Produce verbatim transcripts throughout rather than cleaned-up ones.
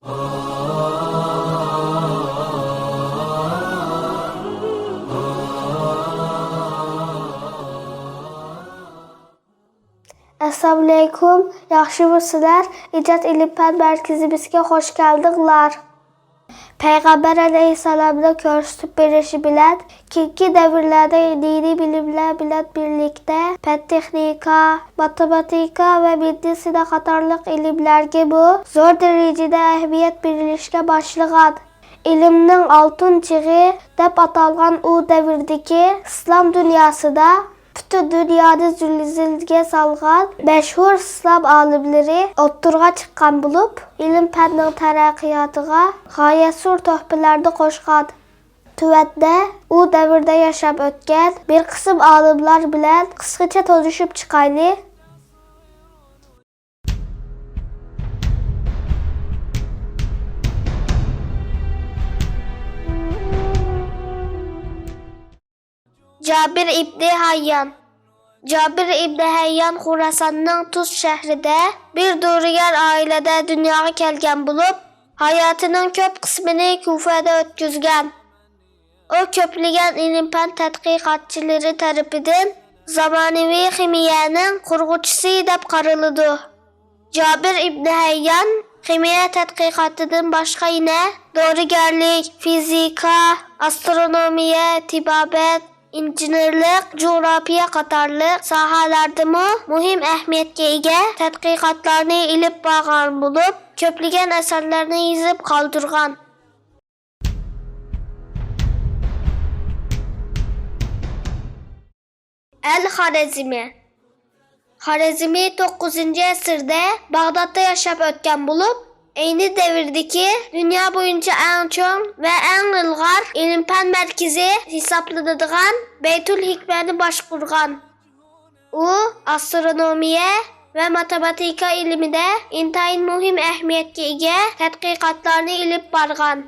ئەسسالامۇئەلەيكۇم، ياخشىمۇسىلەر؟ ئىجاد ئىلىم پەن مەركىزىمىزگە خوش كەلدىڭلار. پەيغەمبەر ئەلەيھىسسالامنىڭ كۆرسىتىپ بېرىشى بىلەن، كېيىنكى دەۋرلەردە دىنىي بىلىملەر بىلەن بىرلىكتە پەن-تېخنىكا، ماتېماتىكا ۋە مېدىتسىنا قاتارلىق ئىلىملەرگىمۇ زور دەرىجىدە ئەھمىيەت بېرىلىشكە باشلىغان. ئىلىمنىڭ ئالتۇن چېغى دەپ ئاتالغان ئۇ دەۋردىكى ئىسلام دۇنياسىدا پۈتۈن دۇنيانى زىلزىلىگە سالغان مەشھۇر ئىسلام ئالىملىرى ئوتتۇرىغا چىققان بولۇپ، ئىلىم-پەننىڭ تەرەققىياتىغا غايەت زور تۆھپىلەرنى قوشقان. تۆۋەندە ئۇ دەۋردە ياشاپ ئۆتكەن بىر قىسىم ئالىملار بىلەن قىسقىچە تونۇشۇپ چىقايلى. جابىر ئىبنى ھەييان. جابىر ئىبنى ھەييان خۇراساننىڭ تۇس شەھىرىدە بىر دورىگەر ئائىلىدە دۇنياغا كەلگەن بولۇپ، ھاياتىنىڭ كۆپ قىسمىنى كۇفەدە ئۆتكۈزگەن. ئۇ كۆپلىگەن ئىلىم-پەن تەتقىقاتچىلىرى تەرىپىدىن زامانىۋى خىمىيەنىڭ قۇرغۇچىسى دەپ قارىلىدۇ. جابىر ئىبنى ھەييان خىمىيە تەتقىقاتىدىن باشقا يەنە دورىگەرلىك، فىزىكا، ئاسترونومىيە، تېبابەت، ئىنژېنېرلىق، جۇغراپىيە قاتارلىق ساھەلەردىمۇ مۇھىم ئەھمىيەتكە ئىگە تەتقىقاتلارنى ئېلىپ بارغان بولۇپ، كۆپلىگەن ئەسەرلەرنى يېزىپ قالدۇرغان. ئەل خارەزمى. خارەزمى توققۇزىنچى ئەسىردە باغدادتا ياشاپ ئۆتكەن بولۇپ، ئەينى دەۋردىكى دۇنيا بويىچە ئەڭ چوڭ ۋە ئەڭ ئىلغار ئىلىم-پەن مەركىزى ھېسابلىنىدىغان بەيتۇل ھېكمەنى باشقۇرغان. ئۇ ئاسترونومىيە ۋە ماتېماتىكا ئىلمىدە ئىنتايىن مۇھىم ئەھمىيەتكە ئىگە تەتقىقاتلارنى ئېلىپ بارغان.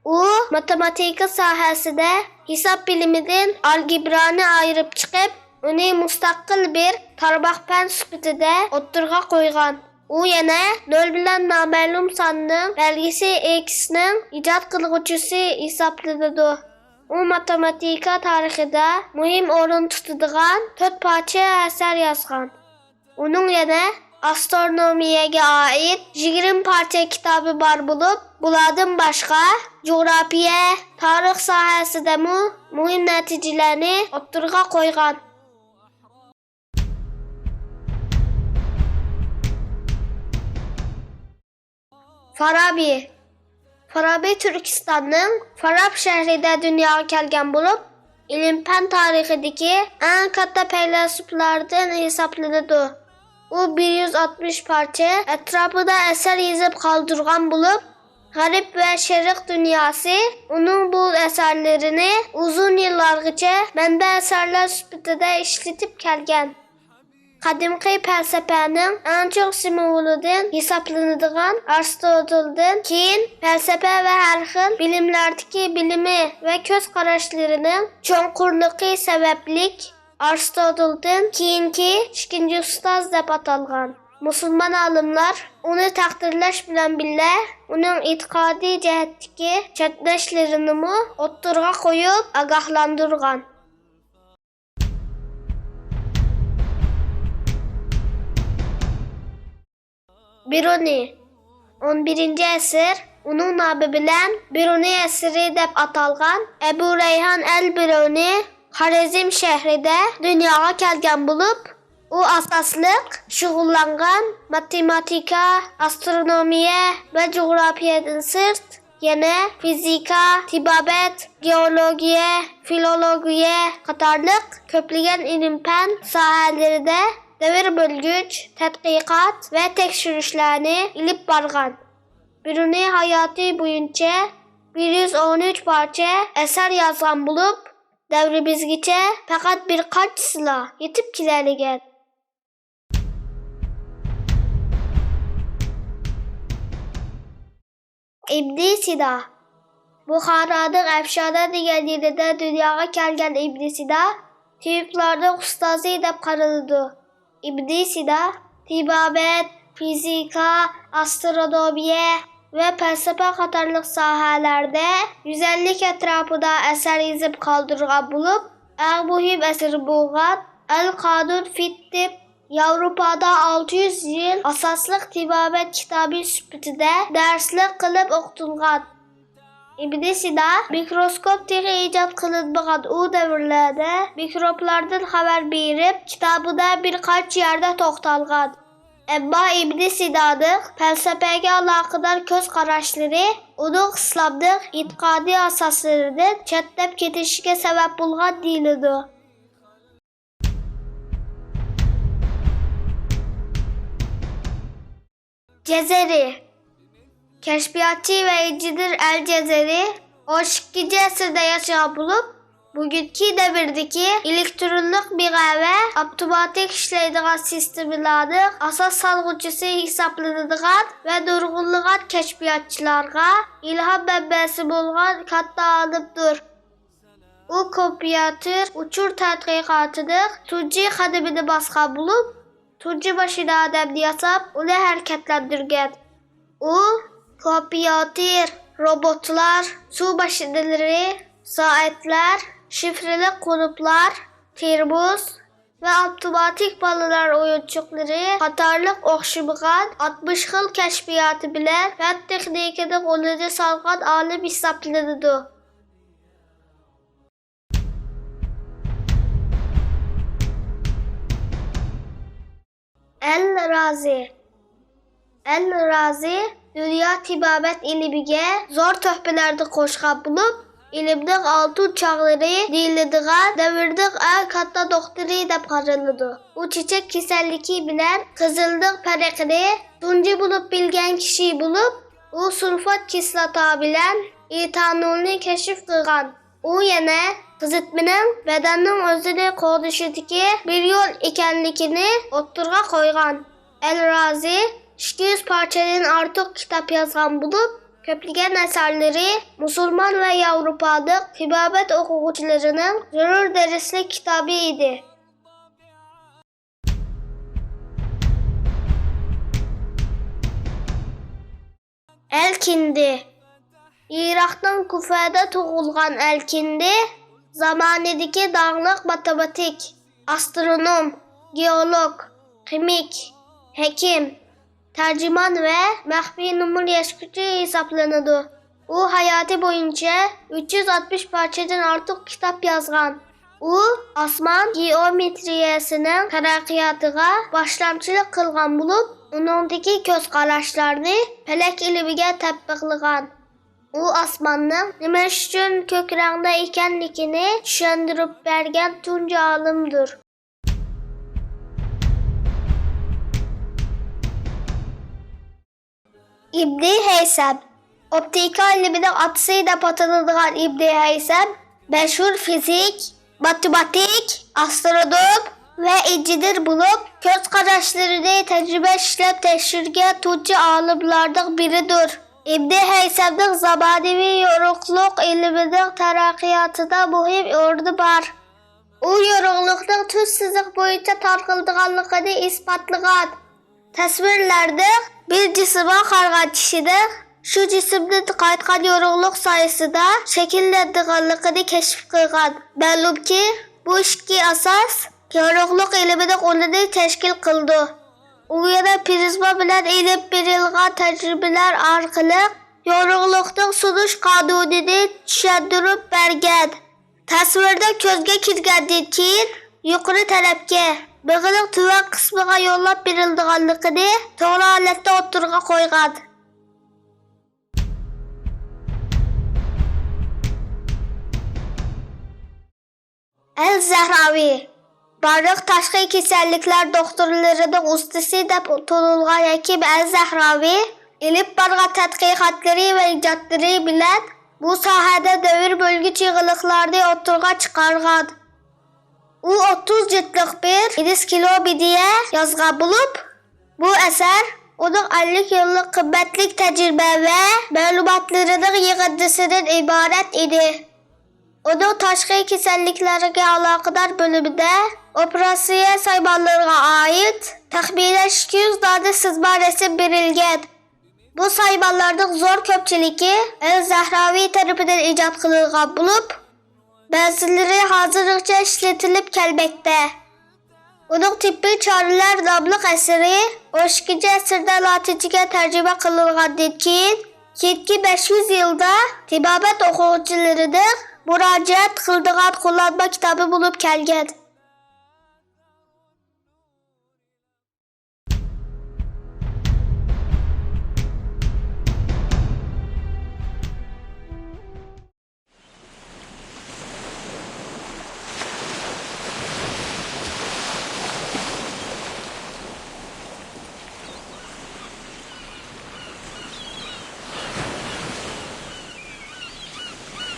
ئۇ ماتېماتىكا ساھەسىدە ھېساب بىلىمىدىن ئالگېبرانى ئايرىپ چىقىپ، ئۇنى مۇستەقىل بىر تارماق پەن سۈپىتىدە ئوتتۇرىغا قويغان. ئۇ يەنە نۆل بىلەن نامەلۇم ساننىڭ بەلگىسى ئېكسنىڭ ئىجاد قىلغۇچىسى ھېسابلىنىدۇ. ئۇ ماتېماتىكا تارىخىدا مۇھىم ئورۇن تۇتىدىغان تۆت پارچە ئەسەر يازغان. ئۇنىڭ يەنە ئاسترونومىيەگە ئائىت يىگىرمە پارچە كىتابى بار بولۇپ، بۇلاردىن باشقا جۇغراپىيە، تارىخ ساھەسىدىمۇ مۇھىم نەتىجىلەرنى ئوتتۇرىغا قويغان. فارابى. فارابى تۈركىستاننىڭ فاراب شەھىرىدە دۇنياغا كەلگەن بولۇپ، ئىلىم-پەن تارىخىدىكى ئەڭ كاتتا پەيلاسوپلاردىن ھېسابلىنىدۇ. ئۇ بىر يۈز ئاتمىش پارچە ئەتراپىدا ئەسەر يېزىپ قالدۇرغان بولۇپ، غەرب ۋە شەرق دۇنياسى ئۇنىڭ بۇ ئەسەرلىرىنى ئۇزۇن يىللارغىچە مەنبە ئەسەرلەر سۈپىتىدە ئىشلىتىپ كەلگەن. قەدىمكى پەلسەپەنىڭ ئەڭ چوڭ سىمۋولىدىن ھېسابلىنىدىغان ئارستوتىلدىن كېيىن پەلسەپە ۋە ھەر خىل بىلىملەردىكى بىلىمى ۋە كۆز قاراشلىرىنىڭ چوڭقۇرلۇقى سەۋەبلىك، ئارستوتىلدىن كېيىنكى ئىككىنچى ئۇستاز دەپ ئاتالغان. مۇسۇلمان ئالىملار ئۇنى تەقدىرلەش بىلەن بىللە، ئۇنىڭ ئېتىقادىي جەھەتتىكى چەتنەشلىرىنىمۇ ئوتتۇرىغا قويۇپ، ئاگاھلاندۇرغان. بىرۇنى. ئون بىرىنچى ئەسىر، ئۇنىڭ نامى بىلەن بىرۇنى ئەسىرى دەپ ئاتالغان ئەبۇ رەيھان ئەل بىرۇنى خارەزم شەھىرىدە دۇنياغا كەلگەن بولۇپ، ئۇ ئاساسلىق شۇغۇللانغان ماتېماتىكا، ئاسترونومىيە ۋە جۇغراپىيەدىن سىرت، يەنە فىزىكا، تېبابەت، گېئولوگىيە، فىلولوگىيە قاتارلىق كۆپلىگەن ئىلىم-پەن ساھەلىرىدە دەۋر بۆلگۈچ تەتقىقات ۋە تەكشۈرۈشلەرنى ئېلىپ بارغان. بىرۇنى ھاياتى بويىچە بىر يۈز ئون ئۈچ پارچە ئەسەر يازغان بولۇپ، دەۋرىمىزگىچە پەقەت بىر قانچىسىلا يېتىپ كېلەلىگەن. ئىبنى سىنا. بۇخارانىڭ ئەفشانە دېگەن يېرىدە دۇنياغا كەلگەن ئىبنى سىنا تېۋىپلارنىڭ ئۇستازى دەپ قارىلىدۇ. ئىبنى سىنا تېبابەت، فىزىكا، ئاسترونومىيە، ۋە پەلسەپە قاتارلىق ساھەلەردە يۈز ئەللىك ئەتراپىدا ئەسەر يېزىپ قالدۇرغان بولۇپ، ئەڭ مۇھىم ئەسىرى بولغان ئەل قانۇن فىت تىب ياۋروپادا ئالتە يۈز يىل ئاساسلىق تىبابەت كىتابى سۈپىتىدە دەرسلىك قىلىپ ئوقۇتۇلغان. ئىبن سىنا مىكروسكوپ تېخى ئىجاد قىلىنمىغان ئۇ دەۋرلەردە مىكروبلاردىن خەۋەر بېرىپ، كىتابىدا بىر قانچە يەردە توختالغان. ئەمما ئىبن سىنانىڭ پەلسەپىگە ئالاقىدار كۆز قاراشلىرى ئۇنىڭ ئىسلامنىڭ ئېتىقادىي ئاساسلىرىدىن چەتنەپ كېتىشىگە سەۋەب بولغان دېيىلىدۇ. جەزەرى. كەشپىياتچى ۋە ئىنژېنېر ئەل جەزەرى ئون ئىككىنچى ئەسىردە ياشىغان بولۇپ، بۈگۈنكى دەۋردىكى ئېلېكترونلۇق مېڭە ۋە ئاپتوماتىك ئىشلەيدىغان سىستېمىلارنىڭ ئاساس سالغۇچىسى ھېسابلىنىدىغان ۋە نۇرغۇنلىغان كەشپىياتچىلارغا ئىلھام مەنبەسى بولغان كاتتا ئالىمدۇر. ئۇ كومپيۇتېر ئۇچۇر تەتقىقاتىنىڭ تۇنجى قەدىمىنى باسقان بولۇپ، تۇنجى ماشىنا ئادەمنى ياساپ، ئۇنى ھەرىكەتلەندۈرگەن. ئۇ كومپيۇتېر، روبوتلار، سۇ ماشىنىلىرى، سائەتلەر، شىفرىلىق قۇلۇپلار، تېرموس ۋە ئاپتوماتىك بالىلار ئويۇنچۇقلىرى قاتارلىق ئوخشىمىغان ئاتمىش خىل كەشپىياتى بىلەن پەن تېخنىكىنىڭ ئۇلىنى سالغان ئالىم ھېسابلىنىدۇ. ئەل رازى. ئەل رازى دۇنيا تېبابەت ئىلمىگە زور تۆھپىلەرنى قوشقان بولۇپ، ئىلىمنىڭ ئالتۇن چاغلىرى دېيىلىدىغان دەۋرنىڭ ئەڭ كاتتا دوختۇرى دەپ قارىلىدۇ. ئۇ چېچەك كېسەللىكى بىلەن قىزىلنىڭ پەرقىنى تۇنجى بولۇپ بىلگەن كىشى بولۇپ، ئۇ سۇلفات كىسلاتا بىلەن ئېتانولنى كەشىپ قىلغان. ئۇ يەنە قىزىتمىنىڭ بەدەننىڭ ئۆزىنى قوغدىشىدىكى بىر يول ئىكەنلىكىنى ئوتتۇرىغا قويغان. ئەل رازى ئىككى يۈز پارچىدىن ئارتۇق كىتاب يازغان بولۇپ، كۆپلىگەن ئەسەرلىرى مۇسۇلمان ۋە ياۋروپالىق تېبابەت ئوقۇغۇچىلىرىنىڭ زۆرۈر دەرسلىك كىتابى ئىدى. ئەلكىندى. ئىراقنىڭ كۇفەدە تۇغۇلغان ئەلكىندى زامانىدىكى داڭلىق ماتېماتىك، ئاسترونوم، گېئولوگ، خىمىك، ھېكىم، تەرجىمان ۋە مەخپىي نومۇر يەشكۈچى ھېسابلىنىدۇ. ئۇ ھاياتى بويىچە ئۈچ يۈز ئاتمىش پارچىدىن ئارتۇق كىتاب يازغان. ئۇ ئاسمان گېئومېترىيەسىنىڭ تەرەققىياتىغا باشلامچىلىق قىلغان بولۇپ، ئۇنىڭدىكى كۆز قاراشلارنى پەلەك ئىلمىگە تەتبىقلىغان. ئۇ ئاسماننىڭ نېمە ئۈچۈن كۆك رەڭدە ئىكەنلىكىنى چۈشەندۈرۈپ بەرگەن تۇنجى ئالىمدۇر. ئىبنى ھەيسەم. ئوپتىكا ئىلمىنىڭ ئاتىسى دەپ ئاتىلىدىغان ئىبنى ھەيسەم مەشھۇر فىزىك، ماتېماتىك، ئاسترونوم ۋە ئىنژېنېر بولۇپ، كۆز قاراشلىرىنى تەجرىبە ئىشلەپ تەكشۈرگەن تۇنجى ئالىملارنىڭ بىرىدۇر. ئىبنى ھەيسەمنىڭ زامانىۋى يورۇقلۇق ئىلمىنىڭ تەرەققىياتىدا مۇھىم ئورنى بار. ئۇ يورۇقلۇقنىڭ تۈز سىزىق بويىچە تارقىلىدىغانلىقىنى ئىسپاتلىغان. تەسۋىرلەردە بىر جىسىمغا قارىغان كىشىنىڭ شۇ جىسىمدىن قايتقان يورۇقلۇق سايىسىدا شەكىللىنىدىغانلىقىنى كەشىپ قىلغان. مەلۇمكى، بۇ ئىككى ئاساس يورۇقلۇق ئىلمىنىڭ ئۇلىنى تەشكىل قىلىدۇ. ئۇ يەنە پىرىزما بىلەن ئېلىپ بېرىلغان تەجرىبىلەر ئارقىلىق يورۇقلۇقنىڭ سۇنۇش قانۇنىنى چۈشەندۈرۈپ بەرگەن. تەسۋىردە كۆزگە كىرگەندىن كېيىن، يۇقىرى تەرەپكە، مېڭىنىڭ تۆۋەن قىسمىغا يوللاپ بېرىلىدىغانلىقىنى توغرا ھالەتتە ئوتتۇرىغا قويغان. ئەل زەھراۋى، بارلىق تاشقى كېسەللىكلەر دوختۇرلىرىنىڭ ئۇستىسى دەپ تونۇلغان ھەكىم ئەل زەھراۋى ئېلىپ بارغان تەتقىقاتلىرى ۋە ئىجادلىرى بىلەن بۇ ساھەدە دەۋر بۆلگۈچ يېڭىلىقلارنى ئوتتۇرىغا چىقارغان. ئۇ ئوتتۇز جىلدلىق بىر ئېنسىكلوپېدىيە يازغان بولۇپ، بۇ ئەسەر ئۇنىڭ ئەللىك يىللىق قىممەتلىك تەجرىبە ۋە مەلۇماتلىرىنىڭ يىغىندىسىدىن ئىبارەت ئىدى. ئۇنىڭ تاشقى كېسەللىكلەرگە ئالاقىدار بۆلۈمىدە ئوپېراتسىيە سايمانلىرىغا ئائىت تەخمىنەن ئىككى يۈز دانە سىزما رەسىم بېرىلگەن. بۇ سايمانلارنىڭ زور كۆپچىلىكى ئەل زەھراۋى تەرىپىدىن ئىجاد قىلىنغان بولۇپ، بەزىلىرى ھازىرغىچە ئىشلىتىلىپ كەلمەكتە. ئۇنىڭ تېببىي چارىلەر ناملىق ئەسىرى ئون ئىككىنچى ئەسىردە لاتىنچىگە تەرجىمە قىلىنغاندىن كېيىن، كېيىنكى بەش يۈز يىلدا تېبابەت ئوقۇغۇچىلىرىنىڭ مۇراجىئەت قىلىدىغان قوللانما كىتابى بولۇپ كەلگەن.